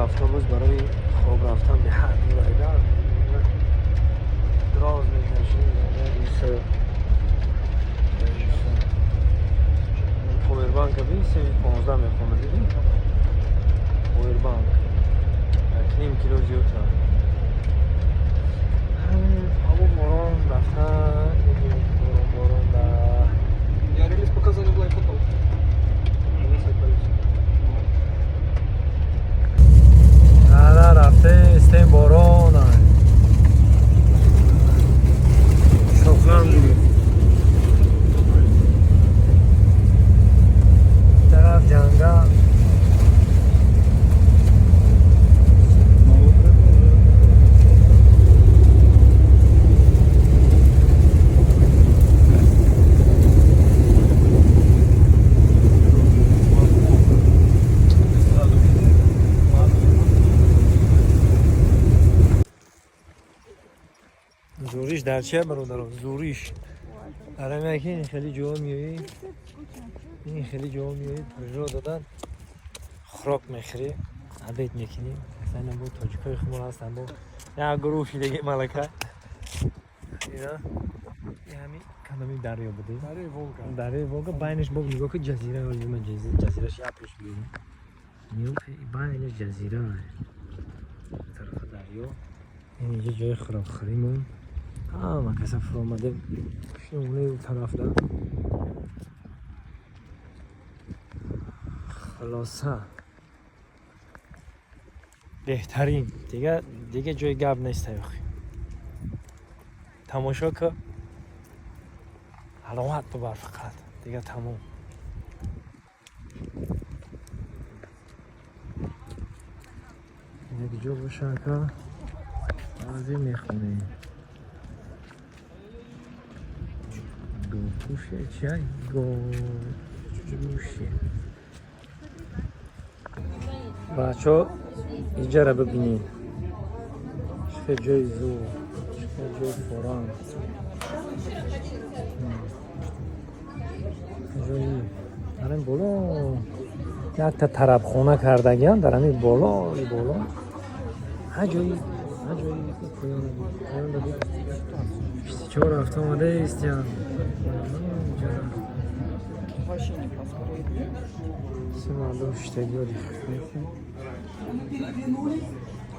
Автобус барои хоб рафтан беҳад мебарида, дроз мекаши. Повербанка би 15 мехона, дидӣ? Повербанк 1.5 кило зиёдтар. Ҳаво борон рафтан, борон, борон да. Я релиз показали в LiveHotel. На, рафте истем, борон шоқам диги. Тараф ҷангал. Зӯриш дар чия, бародаро? Зӯриш дар ҳаме ки ин хеле ҷо меоӣ, ин хеле ҷо меоӣ, природа дан хӯрок мехӯрӣ, обед мекунӣ. Асlan бо тоҷикои худмон ҳастан, бо як гурӯҳи диги малака. Ина ҳами кадоми дарё буде? Дарёи Волга. Дарёи Волга, байнаш бо нигоҳ ки ҷазира, ҷазираш як пеш бибинӣ. Байнаш ҷазира, тарафа дарё. Ин инҷа ҷои хӯрокхӯримон. Ҳама каса фуромадем пушти тарафда. Хулоса, беҳтарин, дига ҷои гап нест. Охи, тамошо ка, ҳаловат бубар фақат, дига тамом. Як ҷо боша, ака, баъзе мехонем. Говгӯше чия, говгӯше. Бачо, иҷара бибинед, чӣ ҷои зур, чӣ ҷои форам, ҷои дар ин боло якта тарабхона кардагиам, дар ҳамин болои боло. Ҳа, ҷои, ҳа, ҷои поён, поён. 24 рафта омада истиям. Вообще не поспорить. Се мардум шиштагиҳо.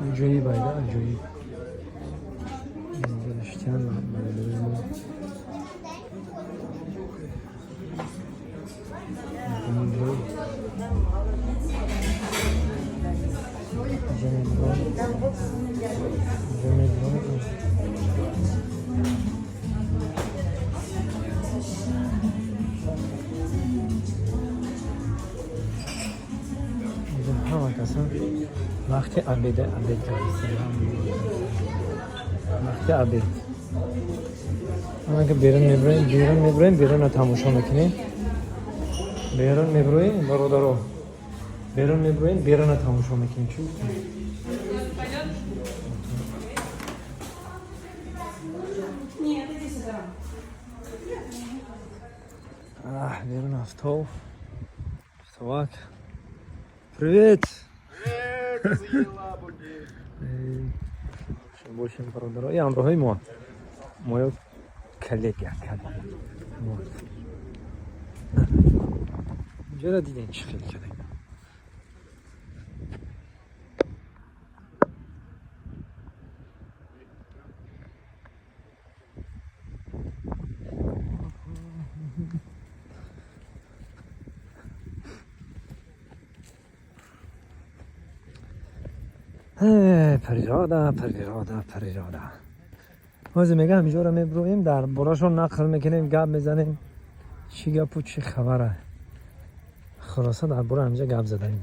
Аҷоиб айда, аҷоиб. Инҷо шиштиан бародари мо. Инҷо инҷо мебурам, инҷо мебурам. Инҷо ҳама каса вақти обеда обед кардистем, вақти обед. Ҳама ки берун мебуроем, берун мебуроем, берунро тамошо мекунем. Берун мебуроем, бародаро, берун мебуроем, берунро тамошо мекунем. Чӣ гуфтем? Нет, иди сюда. Аҳ, берун афтоб, афтобак. Привет! Бошем, бародаро. И ҳамроҳои мо, моё коллега, коллега. Вот инҷоро дидем, чӣ хел кардем. Природа, природа, природа. Ҳозир мегам, ҳамиҷоро мебуроем, дар борашон нақл мекунем, гап мезанем, чӣ гапу чӣ хабара. Хулоса, дар бора ҳамиҷа гап заданем.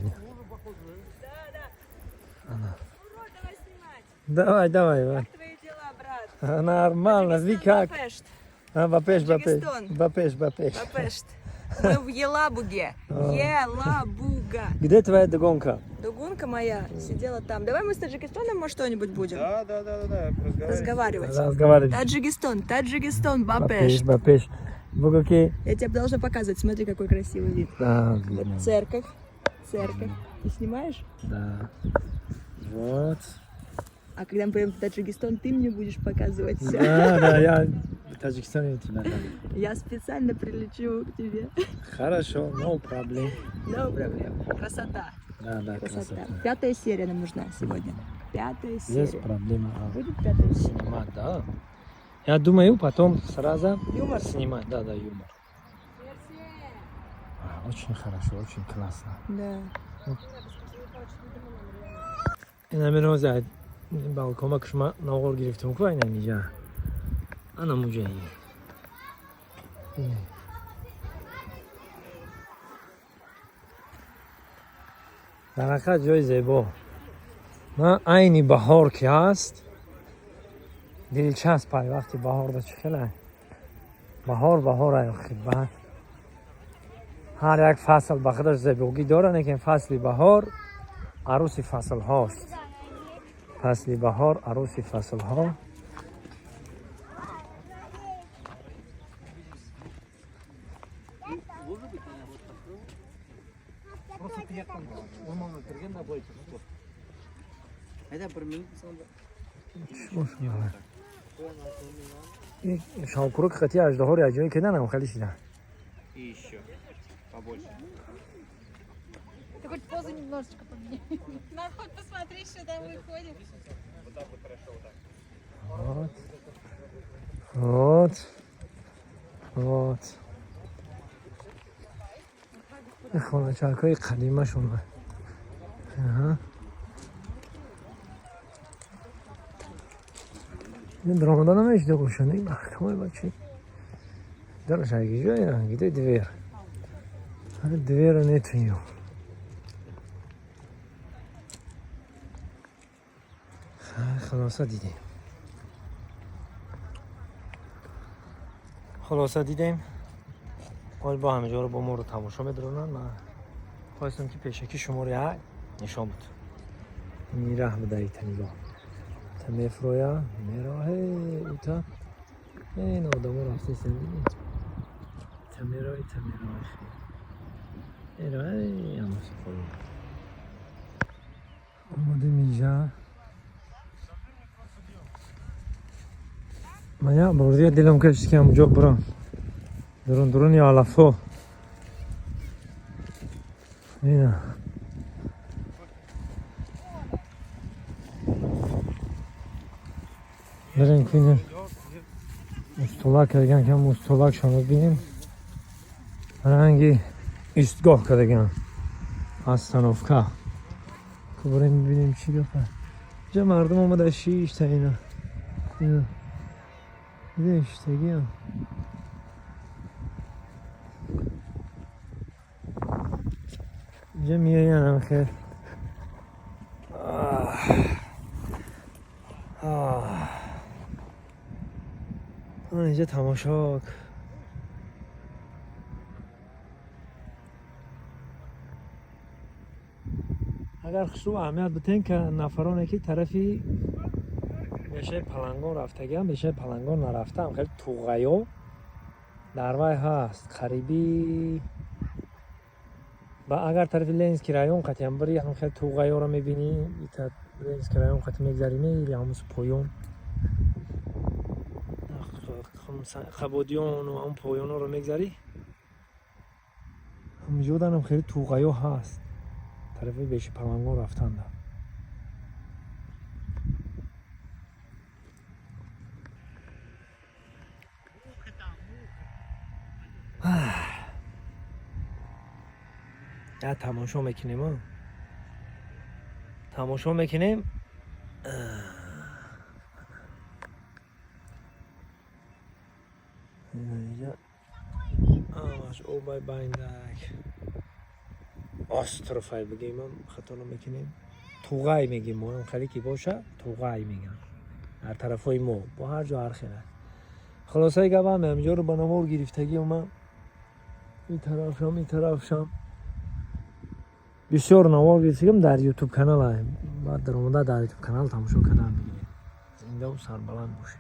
Давай снимать. Давай, давай, давай. Как твои дела, брат? Нормально, вы как? Бапешт. А, Бапеш, Бапеш. Таджикистан. Бапеш, Бапеш. Бапешт. Мы в Елабуге. Елабуга. Где твоя догонка? Дугунка моя сидела там. Давай мы с Таджикистаном, может, что-нибудь будем Да. разговаривать. Разговаривать. Таджикистан, Таджикистан, Бапеш, Бапешт. Бапеш. Бугу ки Я тебе должна показывать. Смотри, какой красивый вид. А, блин. Церковь. Церковь. Ты снимаешь? Да. Вот. А когда мы поедем в Таджикистан, ты мне будешь показывать все. Да, я в Таджикистане тебя дам. Я специально прилечу к тебе. Хорошо, no problem. No problem. Красота. Да, Красота. красота. Пятая серия нам нужна сегодня. Пятая Здесь серия. проблема. Будет пятая серия? Снимать, да. Я думаю, потом сразу Юмор? снимать. Да, юмор. Очень хорошо, очень классно. Да. Ин ҳамин ҳозир балкома кушма навор гирифтум ку, айн ҳамиҷа ана муҷаи. Дар ҳақиқат ҷои зебо. Ман айни баҳор ки ҳаст, дилчасп ай. Вақти баҳор да чӣ хелай баҳор, баҳор ай охи. Баъд ҳар як фасл ба худаш зебогӣ дорад, лекин фасли баҳор аруси фаслҳост. Фасли баҳор аруси фаслҳо. Шавкурук қати аждаҳори аҷоиб кеданам хеле шида. И еще. Побольше. Ты хоть позу немножечко поменяй. Надо хоть посмотреть, что там выходит. Вот. Вот. Вот. Хоначакҳои қадимашон. Аҳа. Ин даромада намешида бошанд. Ин маҳкамаи бачи. Дараш ҷое где дверь? Двера нет у неё. Хулоса дидем. Хулоса дидем. ҳол бо ҳамаҷоро бо моро тамошо медаронанд. Ман хостам ки пешакӣ шуморо як нишон буд. Ин раҳ буда, ита нигоҳ. Та мефроя, мероҳе, ута. Ин одамо рафтесен, дидем. Та мероҳи, та мероҳи. Мероҳи, ҳамаси поён. Омадем инҷа. Ман як бор дига дилам кашид ки ҳамуҷо бурам. Дурун дуруни алафо. Ина. Бирем кунем. Устулак кардаган, кам устулакшон бибинем. Ранги истгоҳ кардаган. Остановка. Ку бурем бибинем чӣ гапа. Инҷа мардум омада шишта ина. Ина. Дида шиштагиам. Инҷа меоян хел. آه. آه. اینجا تماشا. Агар хушрӯ аҳамият битен, ки нафароне ки тарафи бешаи Палангон рафтагиам, бешаи Палангон нарафтаам, хеле туғайё дар вай ҳаст қариби. Ба агар тарафи Ленинский район қатиам бири, ҳам хеле туғайёро мебинӣ. Ита Ленинский район қати мегзарӣ, меири ҳамуси поён, Қабодиёну ҳамн поёнҳоро мегзарӣ, ҳамҷоданам хеле туғайё ҳаст тарафи беши Палангон рафтанда. Я тамошо мекунем, тамошо мекунем. Инҷа ҳамаш обай байндак остров ай бигем, хато намекунем. Туғай мегем мо, хеле ки боша туғай мегам дар тарафҳои мо, бо ҳар ҷо ҳар хел аст. Хулосаи гап, ҳаме ҳаминҷоро ба навор гирифтагӣ. Ма ин тарафшам, ин тарафшам бисёр навор гирифтагим дар Ютуб канал. Баъд даромада дар Ютуб канал тамошо кардан бигиред. Зиндаву сарбаланд бошед.